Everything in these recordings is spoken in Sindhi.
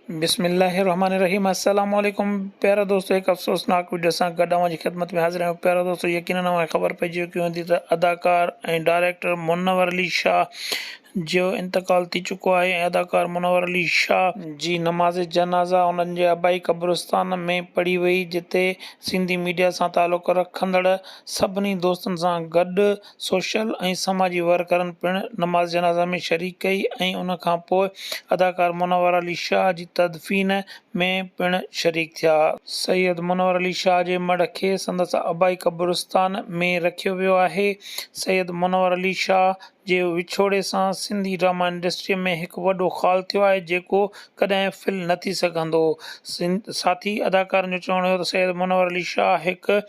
بسم الله الرحمن الرحيم السلام عليڪم پيارا دوستو هڪ افسوسناڪ وڊيو سان گڏ اوهان جي خدمت ۾ حاضر آهيون پيارا دوستو يقينن اوهان کي خبر پئجي چڪي هوندي ته اداڪار ۽ ڊائريڪٽر منور علي شاهه جو انتقال ٿي چڪو آهي ۽ اداڪار منور علي شاهه جي نماز جنازه انهن جي آبائي قبرستان ۾ پڙهي وئي جتي سنڌي ميڊيا سان تعلق رکندڙ سڀني دوستن سان گڏ سوشل ۽ سماجي ورڪرن پڻ نماز جنازه ۾ شريڪ ڪئي ۽ ان کان پوء اداڪار منور علي شاهه جي تدفين ۾ پڻ شريڪ ٿيا. سيد منور علي شاهه جي مڙهه کي سندس آبائي قبرستان ۾ رکيو ويو آهي. سيد منور علي شاهه جي وڇوڙي سان سنڌي ڊراما انڊسٽريء ۾ هڪ وڏو خال ٿيو آهي جيڪو ڪڏهن فل نه ٿي سگهندو. ساٿي اداڪارن جو چوڻ هيو ته سيد منور علي شاهه هڪ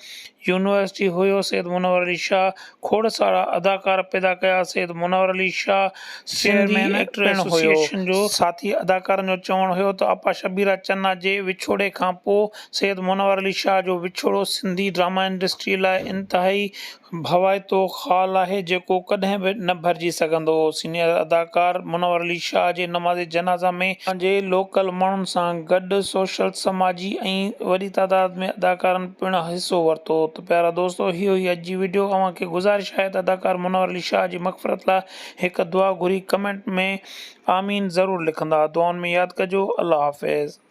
يونيورسٽي هيو سيد منور علي شاهه کوڙ سارا اداڪار پيدا ڪيا Syed Munawar Ali Shah chairman actor association جو ساٿي اداڪارن جو چوڻ هيو ته آپا شبيرا چنا جي وڇوڙي کان پوء سيد منور علي شاهه جو وڇوڙو سنڌي ڊراما انڊسٽري لاء انتهائي ڀوائتو خال آهي جيڪو ڪڏهن به نه ڀرجي سگهندو. سينيئر اداڪار منور علي شاهه جي نماز جنازه ۾ جي لوڪل ماڻهن سان گڏ سوشل سماجي ۽ وڏي تعداد ۾ اداڪارن پڻ حصو ورتو ته پيارا دوستو هي هئي اڄ جي وڊيو اوهان کي گذارش آهي ته اداڪار منور علي شاهه جي مغفرت لاء هڪ دعا گهري ڪمينٽ ۾ آمين ضرور لکندا دعائن ۾ ياد ڪجو الله حافظ.